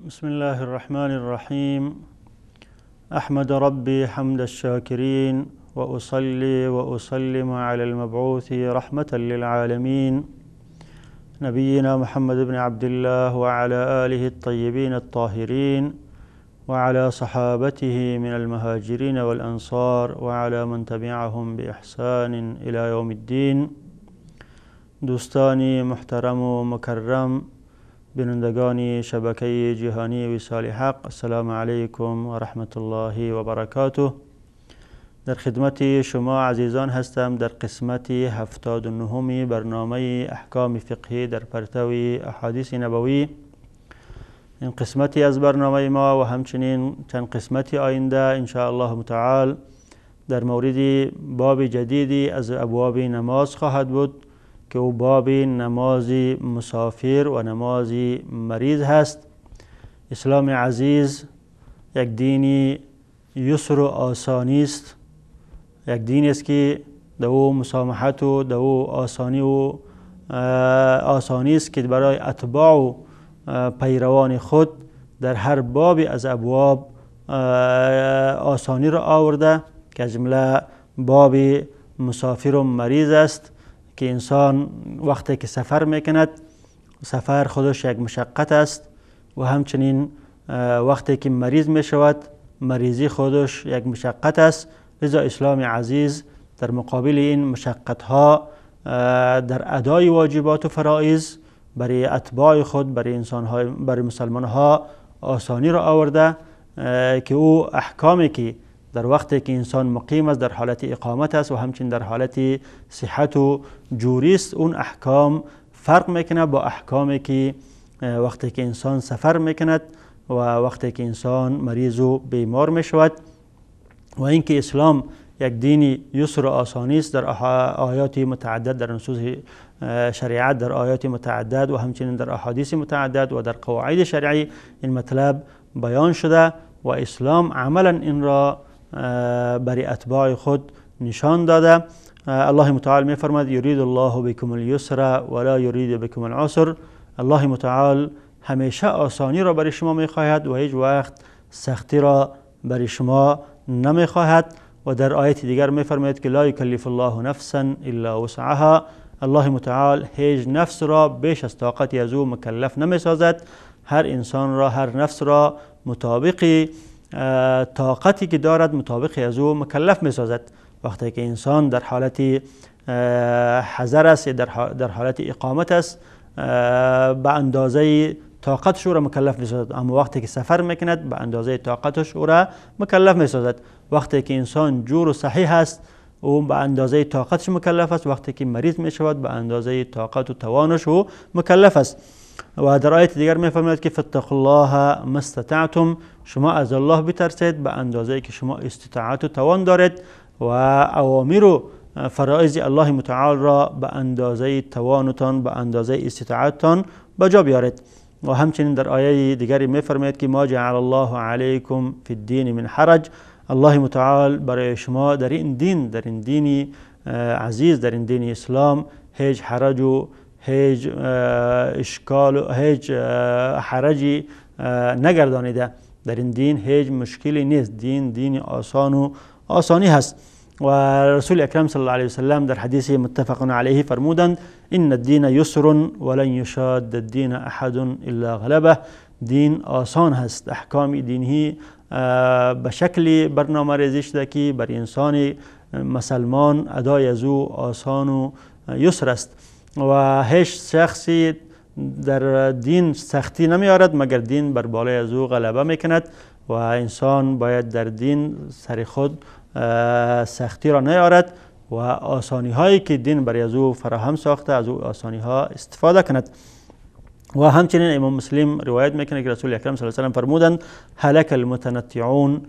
بسم الله الرحمن الرحیم. احمد ربی حمد الشاکرین واصلی واسلم علی المبعوث رحمة للعالمین نبینا محمد بن عبد الله وعلى آله الطیبین الطاهرین وعلى صحابته من المهاجرین والانصار وعلى من تبعهم بإحسان الى یوم الدین. دوستان محترم و مکرم، بینندگان شبکه جهانی وصال حق، السلام علیکم و رحمت الله و برکاته. در خدمت شما عزیزان هستم در قسمت 79 برنامه احکام فقهی در پرتو احادیث نبوی. این قسمتی از برنامه ما و همچنین چند قسمت آینده ان شاء الله متعال در مورد باب جدیدی از ابواب نماز خواهد بود که او باب نماز مسافر و نماز مریض هست. اسلام عزیز یک دین یسر و آسانی است، یک دین است که در او مسامحت و در او آسانی و آسانی است که برای اتباع و پیروان خود در هر باب از ابواب آسانی را آورده که از جمله باب مسافر و مریض است که انسان وقتی که سفر میکند، سفر خودش یک مشقت است و همچنین وقتی که مریض میشود، مریضی خودش یک مشقت است. لذا اسلام عزیز در مقابل این مشقت ها در ادای واجبات و فرائض برای اتباع خود، برای انسان های، برای مسلمان ها آسانی را آورده که او احکامی که در وقتی که انسان مقیم است، در حالت اقامت است و همچنین در حالت صحت و جوری است، اون احکام فرق میکنه با احکامی که وقتی که انسان سفر میکند و وقتی که انسان مریض و بیمار میشود. و اینکه اسلام یک دین یسر و آسانی است، در آیات متعدد، در نصوص شریعت، در آیات متعدد و همچنین در احادیث متعدد و در قواعد شرعی این مطلب بیان شده و اسلام عملا این را برای اتباع خود نشان داده. الله متعال میفرماد یرید الله بكم اليسر ولا یرید بكم العسر. الله متعال همیشه آسانی را برای شما میخواهد و هیچ وقت سختی را برای شما نمیخواهد. و در آیت دیگر میفرماید که لا یکلف الله نفسا الا وسعها. الله متعال هیچ نفس را بیش از طاقت از او مکلف نمیسازد. هر انسان را، هر نفس را مطابق طاقتی که دارد، مطابق از او مکلف میسازد. وقتی که انسان در حالت حضر است، در حالت اقامت است، به اندازه طاقتش او را مکلف میسازد. اما وقتی که سفر میکند، به اندازه طاقتش او را مکلف میسازد. وقتی که انسان جور و صحیح است، او به اندازه طاقتش مکلف است. وقتی که مریض میشود، به اندازه طاقت و توانش او مکلف است. و در آیت دیگر میفرماید که فاتقوا الله ما استطعتم. شما از الله بترسید به اندازه که شما استطاعت و توان دارید و اوامر و فرائض الله متعال را به اندازه توانتان، به اندازه استطاعتتان به جا بیارید. و همچنین در آیه دیگری میفرماید که ما جعل الله علیکم فی الدین من حرج. الله متعال برای شما در این دین، در این دین عزیز، در این دین اسلام هیچ حرج و هیچ اشکال و هیچ حرجی نگردانیده. در این دین هیچ مشکلی نیست. دین دین آسان و آسانی هست. و رسول اکرم صلی الله علیه وسلم در حدیث متفق علیه فرمودند ان الدین یسر ولن یشاد الدین احد الا غلبه. دین آسان هست. احکام دینی به شکل برنامه ریزی شده که بر انسان مسلمان ادای از او آسان و یسر است و هیچ شخصی در دین سختی نمیارد مگر دین بر بالای از او غلبه میکند و انسان باید در دین سر خود سختی را نیارد و آسانی هایی که دین برای از او فراهم ساخته از او آسانی ها استفاده کند. و همچنین امام مسلم روایت میکنه که رسول اکرم صلی الله علیه و سلم فرمودند هلک المتنطعون.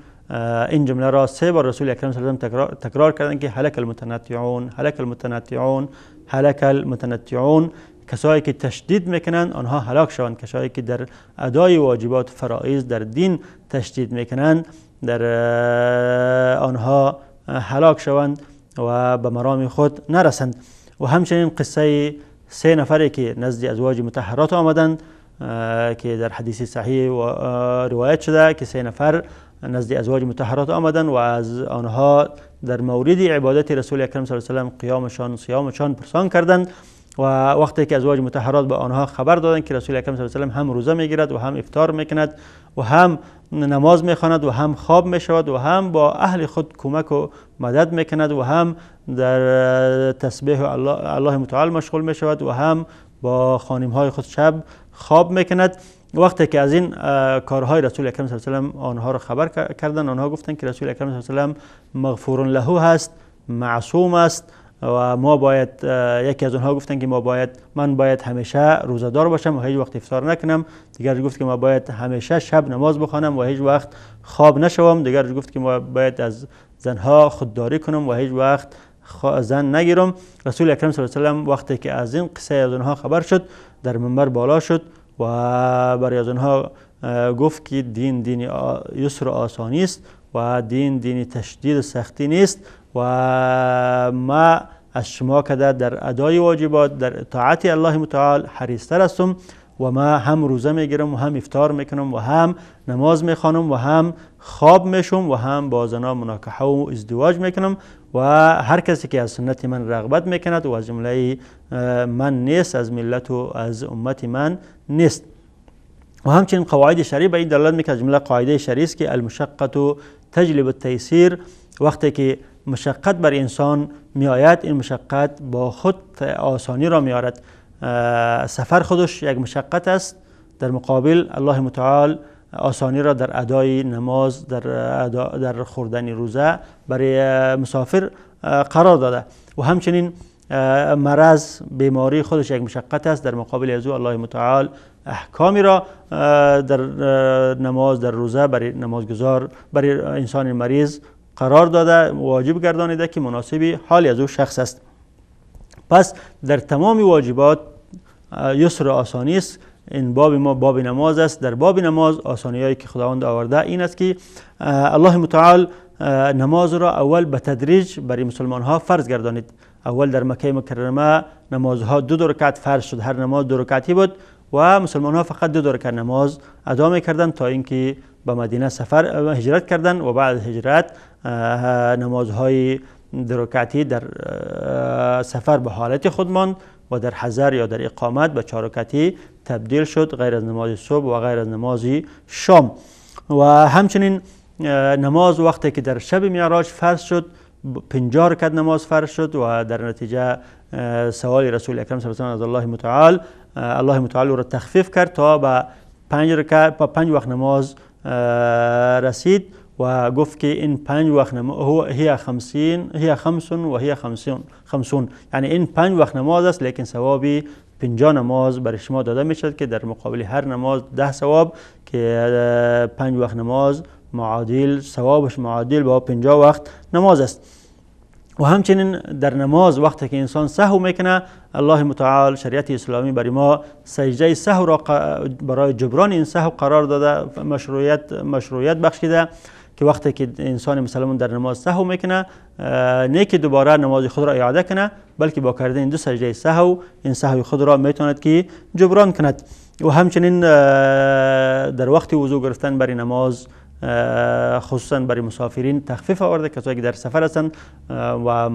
این جمله را سه بار رسول اکرم صلی الله علیه و سلم تکرار کردند که هلک المتنطعون، هلک المتنطعون، هلک المتنطعون. کسایی که تشدید میکنند آنها هلاک شوند. کسایی که در ادای واجبات فرائض در دین تشدید میکنند در آنها هلاک شوند و به مرام خود نرسند. و همچنین قصه سه نفری که نزد ازواج مطهرات آمدند که در حدیث صحیح روایت شده که 3 نفر نزد ازواج مطهرات آمدند و از آنها در مورد عبادت رسول اکرم صلی الله علیه و سلم، قیامشان، صیامشان پرسان کردند و وقتی که ازواج مطهرات به آنها خبر دادند که رسول اکرم صلی الله علیه و سلم هم روزه میگیرد و هم افطار میکند و هم نماز میخواند و هم خواب میشود و هم با اهل خود کمک و مدد میکند و هم در تسبیح الله متعال مشغول میشود و هم با خانم های خود شب خواب میکند. وقتی که از این کارهای رسول اکرم صلی الله علیه و سلم آنها را خبر کردند، آنها گفتند که رسول اکرم صلی الله علیه و سلم مغفور له هست، معصوم است و ما باید، یکی از آنها گفتند که ما باید، من باید همیشه روزه‌دار باشم و هیچ وقت افطار نکنم. دیگر گفت که ما باید همیشه شب نماز بخوانم و هیچ وقت خواب نشوم. دیگر گفت که ما باید از زنها خودداری کنم و هیچ وقت زن نگیرم. رسول اکرم صلی الله علیه و سلم وقتی که از این قصه از آنها خبر شد، در منبر بالا شد و برای از آنها گفت که دین دین یسر و آسانی است و دین دین تشدید و سختی نیست و ما از شما که در ادای واجبات، در اطاعت الله متعال حریصتر هستم و ما هم روزه میگیرم و هم افطار میکنم و هم نماز میخوانم و هم خواب میشم و هم با زنا مناکحه و ازدواج میکنم و هر کسی که از سنت من رغبت میکند و از جمله من نیست، از ملت و از امت من نیست. و همچنین قواعد شرعی به این دلالت میکند، از جمله قاعده شرعی است که المشقت تجلب التیسیر. وقتی که مشقت بر انسان میآید، این مشقت با خود آسانی را میآورد. سفر خودش یک مشقت است، در مقابل الله متعال آسانی را در ادای نماز، در خوردن روزه برای مسافر قرار داده. و همچنین مرض، بیماری خودش یک مشقت است، در مقابل از او الله متعال احکامی را در نماز، در روزه برای نمازگزار، برای انسان مریض قرار داده، واجب گردانیده که مناسب حال از او شخص است. پس در تمام واجبات یسر و آسانی است. این باب ما باب نماز است. در باب نماز آسانی هایی که خداوند آورده این است که الله متعال نماز را اول به تدریج برای مسلمان ها فرض گردانید. اول در مکه مکرمه نمازها 2 رکعت فرض شد، هر نماز 2 رکعتی بود و مسلمان ها فقط 2 رکعت نماز ادا میکردند تا اینکه به مدینه سفر هجرت کردند و بعد هجرت نمازهای 2 رکعتی در سفر به حالت خود ماند و در حضر یا در اقامت به 4 رکعتی تبدیل شد، غیر از نماز صبح و غیر از نماز شام. و همچنین نماز وقتی که در شب معراج فرض شد، 50 رکعت نماز فرض شد و در نتیجه سوال رسول اکرم صلی الله علیه و از الله متعال، الله متعال را تخفیف کرد تا به 5 رکعت، 5 وقت نماز رسید و گفت که این 5 وقت نماز هي 50 هي 5 و هي 50، یعنی این 5 وقت نماز است، لیکن ثواب 50 نماز برای شما داده می شد که در مقابل هر نماز 10 ثواب، که 5 وقت نماز معادل ثوابش معادل با 50 وقت نماز است. و همچنین در نماز وقتی که انسان سهو میکنه، الله متعال شریعت اسلامی برای ما سجده سهو را برای جبران این سهو قرار داده، مشروعیت بخشیده که وقتی که انسان مسلمان در نماز سهو میکنه، نه که دوباره نماز خود را اعاده کنه، بلکه با کردن 2 سجده سهو این سهو خود را میتواند که جبران کند. و همچنین در وقت وضو گرفتن برای نماز خصوصا برای مسافرین تخفیف آورده. کسایی که در سفر هستند و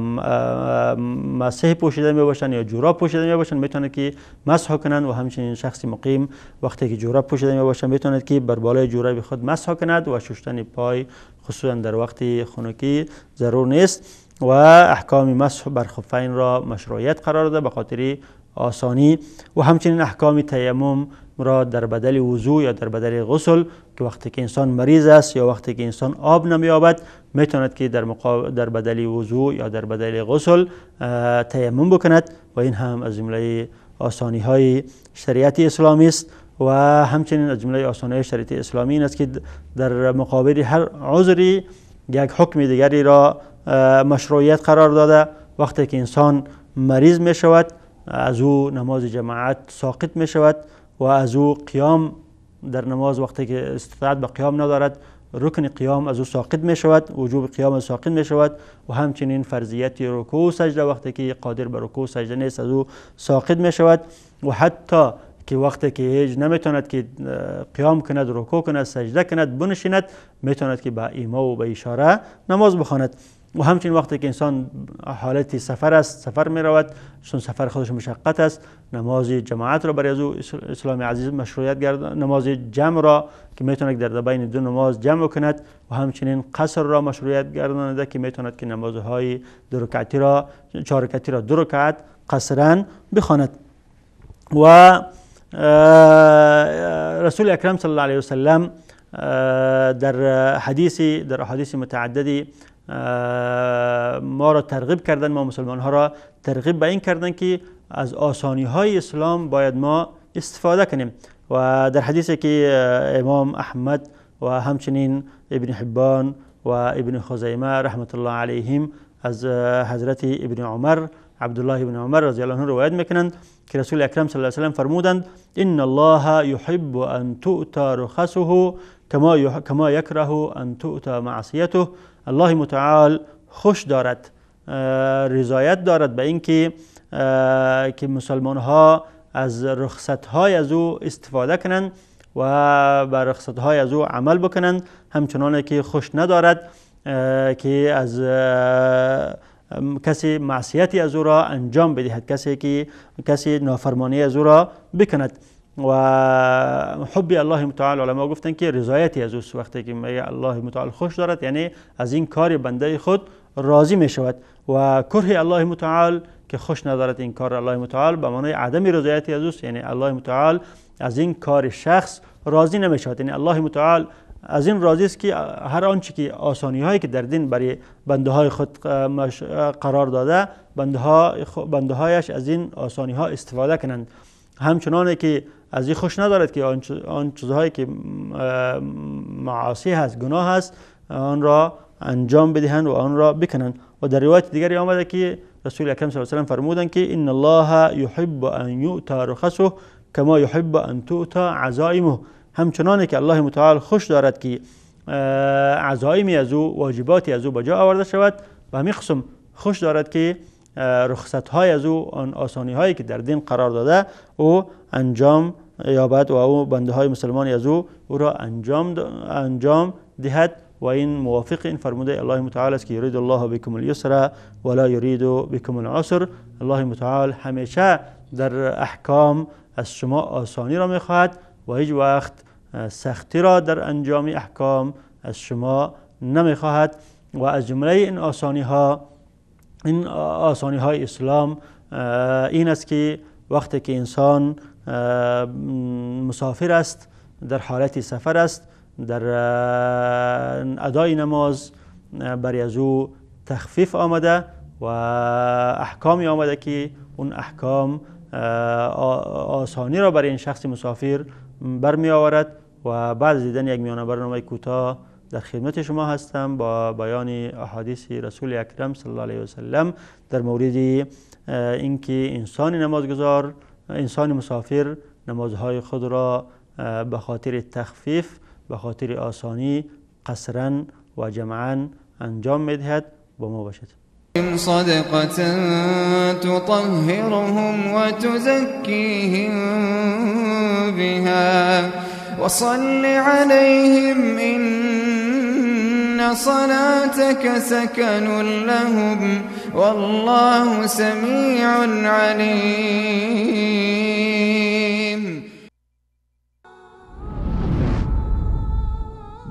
مسح پوشیده می باشند یا جوراب پوشیده می باشند، میتونند که مسح کنند. و همچنین شخص مقیم وقتی که جوراب پوشیده می باشند، میتوند که بر بالای جوراب خود مسح کند و شستن پای خصوصا در وقت خنکی ضرور نیست. و احکام مسح بر خفین را مشروعیت قرار داده به خاطر آسانی. و همچنین احکام تیمم را در بدل وضو یا در بدل غسل، که وقتی که انسان مریض است یا وقتی که انسان آب نمییابد، میتواند که در بدل وضو یا در بدل غسل تیمم بکند و این هم از جمله آسانی های شریعت اسلامی است. و همچنین از جمله آسانی های شریعت اسلامی این است که در مقابل هر عذری یک حکم دیگری را مشروعیت قرار داده. وقتی که انسان مریض می شود، از او نماز جماعت ساقط می شود و از او قیام در نماز وقتی که استطاعت به قیام ندارد، رکن قیام از او ساقط می شود، وجوب قیام از ساقط می شود. و همچنین فرضیت رکوع و سجده وقتی که قادر به رکوع و سجده نیست، از او ساقط می شود. و حتی که وقتی که هیچ نمیتواند که قیام کند، رکوع کند، سجده کند، بنشیند، میتواند که با ایما و به اشاره نماز بخواند. و همچنین وقتی که انسان حالت سفر است، سفر می رود، چون سفر خودش مشقت است، نماز جماعت را برای از او اسلام عزیز مشروعیت گرد، نماز جمع را که میتواند در بین دو نماز جمع کند، و همچنین قصر را مشروعیت گردانده که میتواند که نمازهای دو رکعتی را، چهار رکعتی را دو رکعت قصرا بخواند. و رسول اکرم صلی الله علیه وسلم در حدیثی، در احادیث متعددی ما را ترغیب کردن، ما مسلمان ها را ترغیب به این کردن که از آسانی های اسلام باید ما استفاده کنیم. و در حدیثی که امام احمد و همچنین ابن حبان و ابن خزیمه رحمت الله علیهم از حضرت ابن عمر، عبدالله ابن عمر رضی الله عنه روایت میکنند که رسول اکرم صلی الله علیه وسلم فرمودند: ان الله یحب ان تؤتى رخصه کما یکره ان تؤتى معصیته. الله متعال خوش دارد، رضایت دارد به اینکه که مسلمان ها از رخصت های از او استفاده کنند و بر رخصت های از او عمل بکنند، همچنان که خوش ندارد که از کسی معصیتی از او را انجام بدهد، کسی که کسی نافرمانی از او را بکند. و حب الله متعال، علما گفتند که رضایتی از اوست. وقتی که میگه الله متعال خوش دارد، یعنی از این کار بنده خود راضی می شود. و کره الله متعال که خوش ندارد این کار الله متعال، به معنای عدم رضایتی از اوست، یعنی الله متعال از این کار شخص راضی نمی شود. یعنی الله متعال از این راضی است که هر آنچه که آسانی هایی که در دین برای بنده های خود قرار داده، بنده هایش از این آسانی ها استفاده کنند. همچنان که از این خوش ندارد که آن چیزهایی که معاصی هست، گناه هست، آن را انجام بدهند و آن را بکنند. و در روایت دیگری آمده که رسول اکرم صلی الله علیه و سلم فرمودند که ان الله یحب ان یؤتی رخصه کما یحب ان تؤتی عزائمه. همچنان که الله متعال خوش دارد که عزائمی از او، واجباتی از او به جا آورده شود، و همین قسم خوش دارد که رخصت های از او، آن آسانی هایی که در دین قرار داده، او انجام یابد و او بنده های مسلمانی از او او را انجام دهد. و این موافق این فرموده الله متعال است که یرید الله بكم اليسر ولا یرید بكم العسر. الله متعال همیشه در احکام از شما آسانی را میخواهد و هیچ وقت سختی را در انجام احکام از شما نمیخواهد. و از جمله این آسانی ها، این آسانی های اسلام این است که وقتی که انسان مسافر است، در حالت سفر است، در ادای نماز برای از او تخفیف آمده و احکامی آمده که اون احکام آسانی را برای این شخص مسافر برمی آورد. و بعد از دیدن یک میانه برنامه کوتاه در خدمت شما هستم با بیان احادیث رسول اکرم صلی الله علیه و سلم در مورد اینکه انسان نمازگزار، انسان مسافر نمازهای خود را به خاطر تخفیف، به خاطر آسانی قصرا و جمعا انجام میدهد. با ما باشد. صدقة تطهرهم وتزكيهم بها وصل عليهم إن صلاتك سكن لهم والله سميع عليم.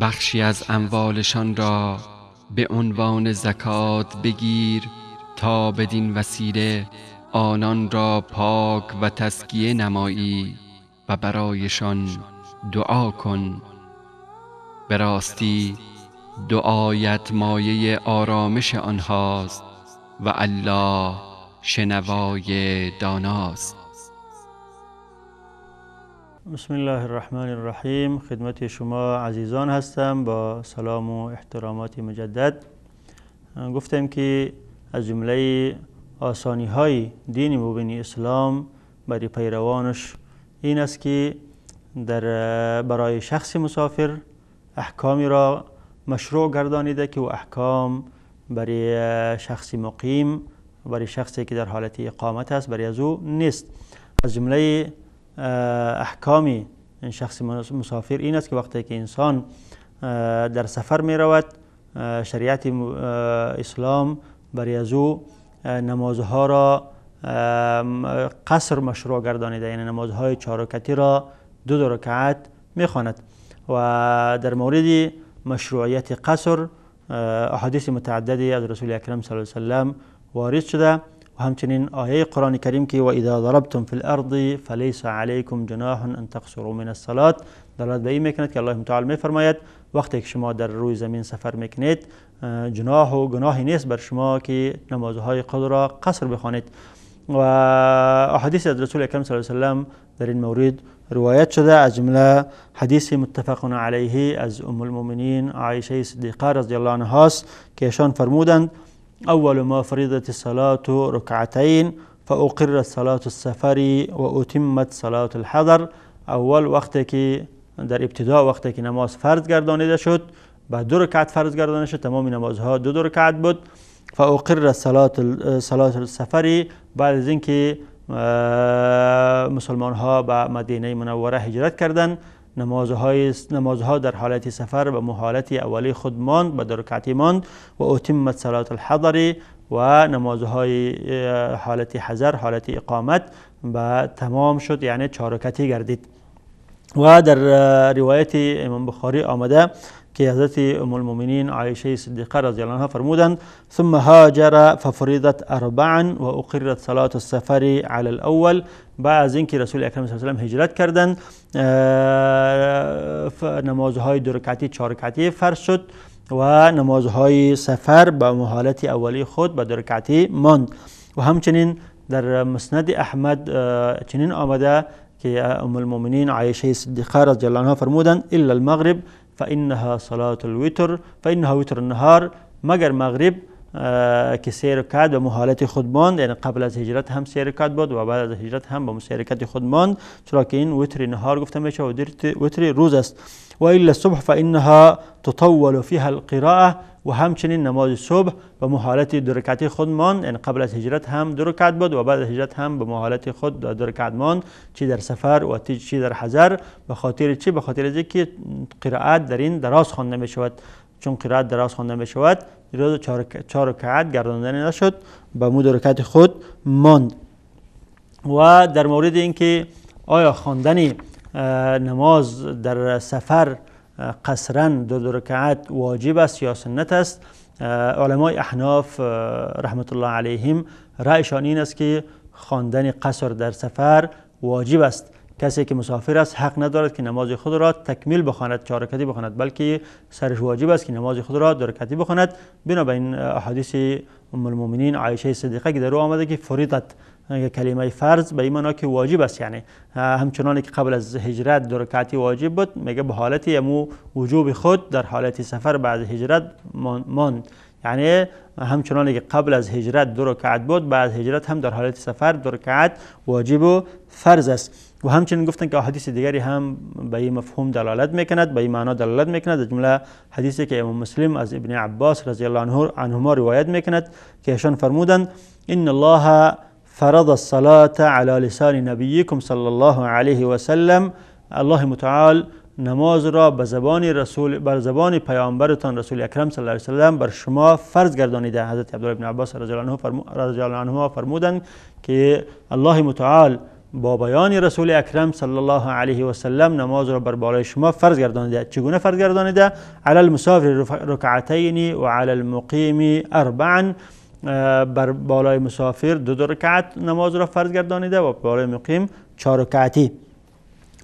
بخشی از اموالشان را به عنوان زکات بگیر تا بدین وسیله آنان را پاک و تزکیه نمایی و برایشان دعا کن. به راستی دعایت مایه آرامش آنهاست و الله شنوای داناست. بسم الله الرحمن الرحیم. خدمت شما عزیزان هستم با سلام و احترامات مجدد. گفتم که از جمله آسانی های دین مبین اسلام برای پیروانش این است که در برای شخص مسافر احکامی را مشروع گردانیده که و احکام برای شخص مقیم، برای شخصی که در حالت اقامت است، برای از او نیست. از جمله احکام شخص مسافر این است که وقتی که انسان در سفر می رود، شریعت اسلام برای از او نمازها را قصر مشروع گردانیده، یعنی نمازهای 4 رکعتی را 2 رکعت می خواند. و در مورد مشروعیت قصر احادیث متعددی از رسول اکرم صلی الله علیه و سلم وارد شده و همچنین آیه قرآن کریم که و اذا ضربتم فی الارض فلیس علیکم جناح ان تقصروا من الصلاة دلالت به این میکند که الله متعال میفرماید وقتی که شما در روی زمین سفر میکنید جناح و گناهی نیست بر شما که نمازهای خود را قصر بخوانید. و احادیث از رسول اکرم صلی الله علیه و سلم در این مورد روایت شده، از جمله حدیث متفق علیه از ام المؤمنین عایشه صدیقه رضی الله عنها است که ایشان فرمودند اول ما فرضت الصلاة ركعتين فأقرت صلاة السفر وأتمت صلاة الحضر. اول وقتی که در ابتدا وقتی که نماز فرض گردانیده شد به 2 رکعت فرض گردانیده شد، تمام نمازها 2 رکعت بود. فأقرت صلاة السفر، بعد از اینکه مسلمان ها به مدینه منوره هجرت کردند، نمازها در حالت سفر به محالت اولی خود ماند، به 2 رکعتی ماند. و اتمت صلاة الحضر، و نمازهای حالت حضر حالت اقامت به تمام شد، یعنی 4 رکعتی گردید. و در روایت امام بخاری آمده که حضرت ام المؤمنین عایشه صدیقه رضی الله عنها فرمودند ثم هاجر ففرضت 4 و اقرت صلاة السفر علی الاول. بعد از اینکه رسول اکرم صلی الله علیه و سلم هجرت کردند نمازهای 2 رکعتی 4 رکعتی فرض شد و نمازهای سفر به محالت اولی خود به 2 رکعتی ماند. و همچنین در مسند احمد چنین آمده که ام المؤمنین عایشه صدیقه رضی الله عنها فرمودند الا المغرب فإنها صلاة الوتر فإنها وتر النهار، مگر مغرب که 3 رکعت به محالت خود ماند، یعنی قبل از هجرت هم 3 رکعت بود و بعد از هجرت هم به 3 رکعت خود ماند، چرا که این وتر نهار گفته میشه و وتر روز است. و الا الصبح فإنها تطول فيها القراءة، و همچنین نماز صبح به محالت 2 رکعتی خود ماند، یعنی قبل از هجرت هم 2 رکعت بود و بعد از هجرت هم به محالت خود 2 رکعت ماند، چی در سفر و چی در حضر. به خاطر چی؟ به خاطر اینکه قرائت در این دراز خوانده می شود، چون قرائت دراز خوانده می شود روز 4 رکعت گردانده نشد، به مو 2 رکعت خود ماند. و در مورد اینکه آیا خواندن نماز در سفر قصرا 2 رکعت واجب است یا سنت است، علمای احناف رحمت الله علیهم رأیشان این است که خواندن قصر در سفر واجب است. کسی که مسافر است حق ندارد که نماز خود را تکمیل بخواند، 4 رکعتی بخواند، بلکه سرش واجب است که نماز خود را 2 رکعتی بخواند. بنابراین احادیث ام المؤمنین عایشه صدیقه که در او آمده که فریضت، کلمه فرض به این معنا که واجب است، یعنی همچنان که قبل از هجرت 2 رکعتی واجب بود، میگه به حالت امو وجوب خود در حالت سفر بعد هجرت ماند، یعنی همچنان که قبل از هجرت 2 رکعت بود، بعد هجرت هم در حالت سفر 2 رکعت واجب و فرض است. و همچنین گفتن که احادیث دیگری هم به این مفهوم دلالت میکند، به این معنا دلالت میکند، از جمله حدیثی که امام مسلم از ابن عباس رضی الله عنهما روایت میکند که ایشان فرمودند ان الله فرض الصلاة على لسان نبیکم صلی الله علیه و سلم. الله متعال نماز را به زبان رسول، بر زبان پیامبرتان رسول اکرم صلی الله علیه و سلم بر شما فرض گردانیده. حضرت عبدالله بن عباس رضی الله عنهما فرمودند که الله متعال با بیان رسول اکرم صلی الله علیه و سلم نماز را بر بالای شما فرض گردانیده. چگونه فرض گردانیده؟ علی المسافر رکعتین و علی المقیم 4. بر بالای مسافر 2 رکعت نماز را فرض گردانیده و بالای مقیم 4 رکعتی.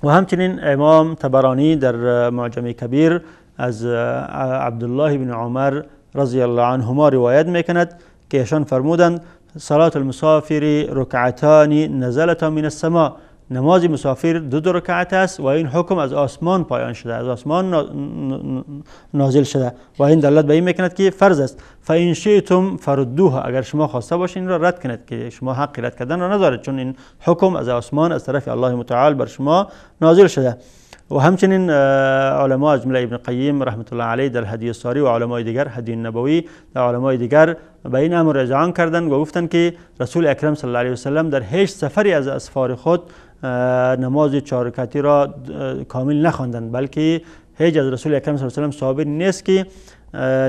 و همچنین امام طبرانی در معجم کبیر از عبدالله بن عمر رضی الله عنهما روایت میکند که ایشان فرمودند صلاة المسافر رکعتان نزلتا من السماء، نماز مسافر 2 رکعت است و این حکم از آسمان پایان شده، از آسمان نازل شده و این دلالت به این میکند که فرض است. فان شئتم فردوها، اگر شما خواسته باشین این را رد کنید که شما حق رد کردن را ندارید، چون این حکم از آسمان از طرف الله متعال بر شما نازل شده. و همچنین علما از جمله ابن قیم رحمت الله علیه در هدی الساری و علمای دیگر، هدی النبوی و علمای دیگر به این امر اذعان کردند و گفتند که رسول اکرم صلی الله علیه و سلم در هیچ سفری از اسفار خود نماز 4 رکعتی را کامل نخواندند، بلکه هیچ از رسول اکرم صلی الله علیه و سلم ثابت نیست که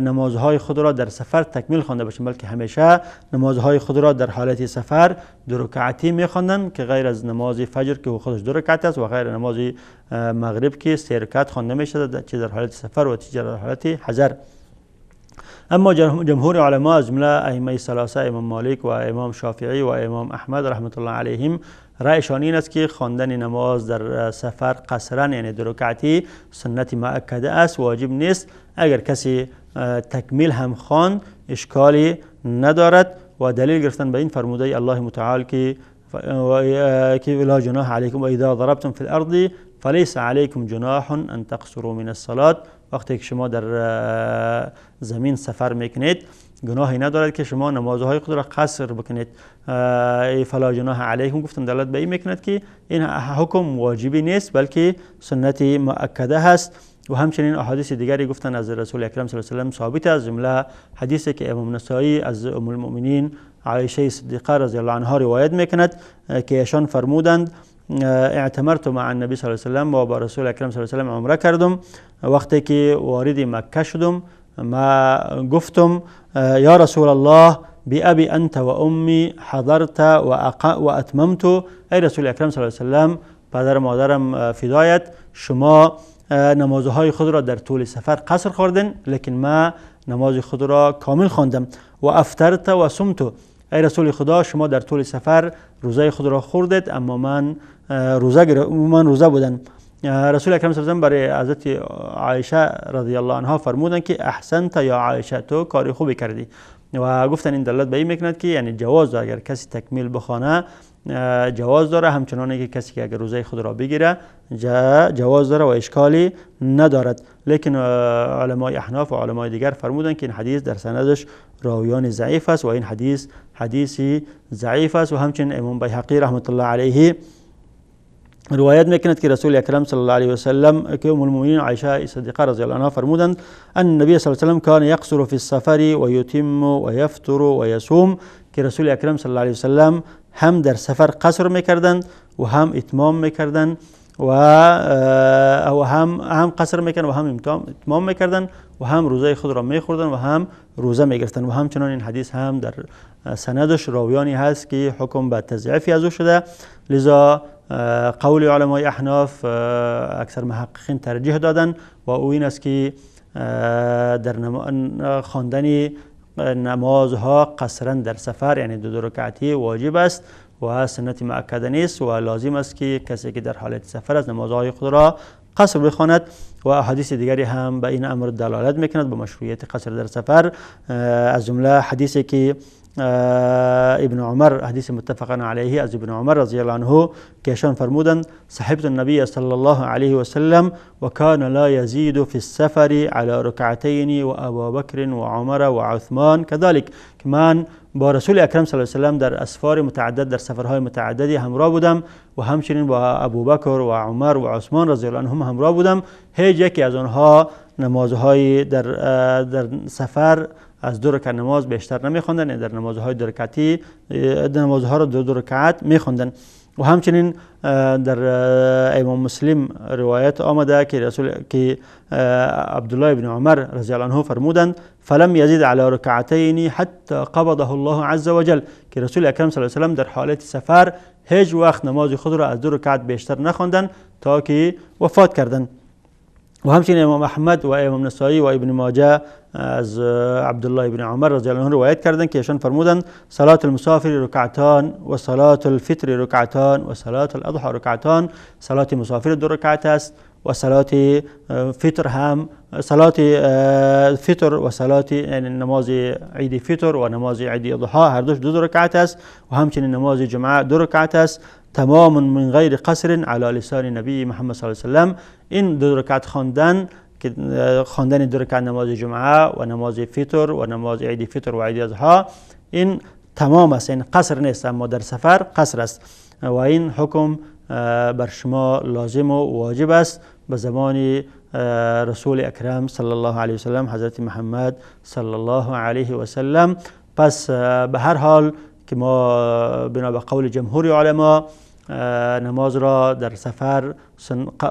نمازهای خود را در سفر تکمیل خوانده باشند، بلکه همیشه نمازهای خود را در حالت سفر 2 رکعتی میخواندند که غیر از نماز فجر که خودش 2 رکعت است و غیر نماز مغرب که 3 رکعت خوانده میشد، چه در حالت سفر و چه در حالت حضر. اما جمهور علما از جمله ائمه ثلاثه، امام مالک و امام شافعی و امام احمد رحمت الله علیهم، رأیشان این است که خواندن نماز در سفر قصرا یعنی 2 رکعتی سنت مؤکده است، واجب نیست. اگر کسی تکمیل هم خواند اشکالی ندارد و دلیل گرفتن به این فرموده الله متعال که لا جناح علیکم و اذا ضربتم فی الارض فلیس علیکم جناح ان تقصروا من الصلاة. وقتی که شما در زمین سفر میکنید گناهی ندارد که شما نمازهای خود را قصر بکنید. فلا جناح علیکم گفتن دلالت به این میکند که این حکم واجبی نیست بلکه سنت مؤکده هست. و همچنین احادیث دیگری گفتن از رسول اکرم صلی الله علیه و سلم ثابت است، جمله حدیثی که امام نسائی از ام المؤمنین عایشه صدیقه رضی الله عنها روایت میکند که ایشان فرمودند اعتمرت مع النبی صلی الله علیه و سلم و با رسول اکرم صلی الله علیه و سلم عمره کردم. وقتی که وارد مکه شدم ما گفتم یا رسول الله بأبی انت و امی حضرت و اتممت، ای رسول اکرم صلی الله علیه و سلم پدر مادرم فدایت، شما نمازهای خود را در طول سفر قصر خوردن لیکن ما نماز خود را کامل خواندم. و افطرت و صمت، ای رسول خدا شما در طول سفر روزه خود را خوردید اما من روزه بودم. رسول اکرم صلی الله علیه و سلم برای حضرت عایشه رضی الله عنها فرمودند که احسنت یا عایشه، تو کار خوبی کردی. و گفتن این دلالت به این میکند که یعنی جواز داره اگر کسی تکمیل بخوانه جواز داره، همچنان که کسی که اگر روزه خود را بگیره جواز داره و اشکالی ندارد. لیکن علمای احناف و علمای دیگر فرمودند که این حدیث در سندش راویان ضعیف است و این حدیث حدیثی ضعیف است. و همچنین امام بیهقی رحمت الله علیه روایت میکند که رسول اکرم صلی الله علیه و سلم که ام المؤمنین عایشه صدیقه رضی الله عنها فرمودند ان النبی صلی الله علیه و سلم کان یقصر فی السفر و یتم و یفطر و یصوم، که رسول اکرم صلی الله علیه و سلم هم در سفر قصر میکردند و هم اتمام میکردند و هم قصر میکردند و هم اتمام میکردند و هم روزه خود را میخوردند و هم روزه میگرفتند. و همچنان این حدیث هم در سندش راویانی هست که حکم به تضعیف از او شده، لذا قول علمای احناف اکثر محققین ترجیح دادن و او این است که در خواندن نمازها قصرا در سفر یعنی 2 رکعتی واجب است و سنت مؤکده نیست و لازم است که کسی که در حالت سفر است نمازهای خود را قصر بخواند. و احادیث دیگری هم به این امر دلالت میکند به مشروعیت قصر در سفر، از جمله حدیثی که ابن عمر، حدیث متفق علیه از ابن عمر رضی الله عنه که ایشان فرمودند صحبت النبی صلی الله علیه و سلم و کان لا یزید فی السفر علی رکعتین و ابا بکر و عمر و عثمان كذلك، که من با رسول اکرم صلی الله علیه و سلم در اسفار متعدد در سفرهای متعددی همراه بودم و همچنین با ابوبکر و عمر و عثمان رضی الله عنهم همراه بودم، هیچ یکی از آنها نمازهای در سفر از 2 رکعت نماز بیشتر نمیخواندن، در نمازهای 2 رکعتی نمازها را 2 رکعت میخواندن. و همچنین در امام مسلم روایت آمده که رسول که عبدالله بن عمر رضی الله عنه فرمودند فلم یزید علی رکعتین حتی قبضه الله عز وجل، که رسول اکرم صلی الله علیه و سلم در حالت سفر هیچ وقت نماز خود را از 2 رکعت بیشتر نخواندند تا که وفات کردند. و همچنین امام احمد و امام نسائی و ابن ماجه از عبدالله بن عمر رضی الله عنه روایت کردند که ایشان فرمودند صلاة المسافر رکعتان و صلاة الفطر رکعتان و صلاة الاضحى رکعتان، صلاة مسافر 2 رکعت است و صلاة فطر هم صلاة فطر و صلاة یعنی نماز عید فطر و نماز عید اضحى هر دوش 2 رکعت است و همچنین نماز جمعه 2 رکعت است، تمام من غیر قصر علی لسان نبی محمد صلی الله علیه و سلم. این 2 رکعت خواندن که خواندن 2 رکعت نماز جمعه و نماز فطر و نماز عید فطر و عید اضحی این تمام است، این قصر نیست، اما در سفر قصر است و این حکم بر شما لازم و واجب است به زمان رسول اکرم صلی الله علیه و سلم حضرت محمد صلی الله علیه و سلم. پس به هر حال که ما بنا به قول جمهور علما نماز را در سفر،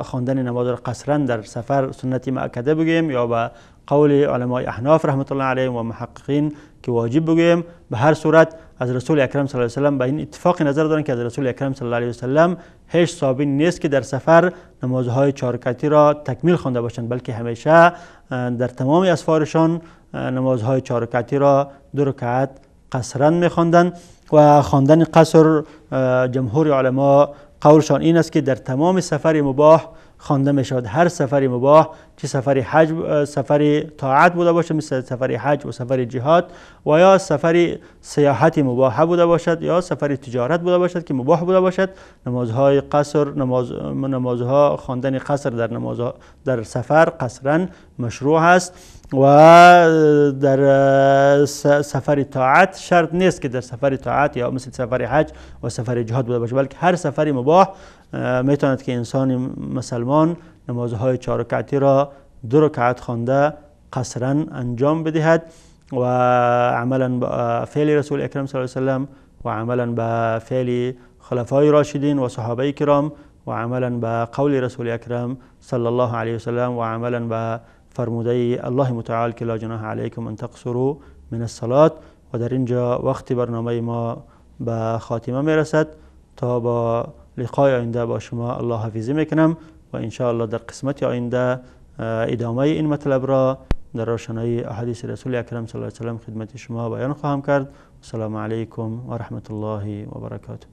خواندن نماز را قصرا در سفر سنت مؤکده بگوییم یا به قول علمای احناف رحمت الله علیهم و محققین که واجب بگوییم، به هر صورت از رسول اکرم صلی الله علیه و سلم به این اتفاق نظر دارند که از رسول اکرم صلی الله علیه و سلم هیچ ثابت نیست که در سفر نمازهای 4 رکعتی را تکمیل خوانده باشند، بلکه همیشه در تمام اسفارشان نمازهای 4 رکعتی را 2 رکعت قصرا میخواندند. و خواندن قصر جمهور علما قولشان این است که در تمام سفر مباح خوانده می شود. هر سفر مباح، چه سفر حج، سفر طاعت بوده باشد مثل سفر حج و سفر جهاد، و یا سفر سیاحت مباح بوده باشد یا سفر تجارت بوده باشد که مباح بوده باشد، نمازهای قصر، نمازها خواندن قصر در نماز در سفر قصرا مشروع است. و در سفر طاعت شرط نیست که در سفر طاعت یا مثل سفر حج و سفر جهاد بوده باشد، بلکه هر سفر مباح میتواند که انسان مسلمان نمازهای 4 رکعتی را 2 رکعت خوانده قصرا انجام بدهد و عملا به فعل رسول اکرم صلی الله علیه و سلم و عملا به فعل خلفای راشدین و صحابه کرام و عملا به قول رسول اکرم صلی الله علیه و سلم و عملا به فرموده الله متعال که لا جناح علیکم ان تقصروا من الصلاة. و در اینجا وقتی برنامه ما به خاتمه میرسد. تا با لقای آینده با شما الله حافظی میکنم و انشاءالله در قسمت آینده ادامه این مطلب را در روشنایی احادیث رسول اکرم صلی الله علیه و سلم خدمت شما بیان خواهم کرد. السلام علیکم و رحمت الله و برکاته.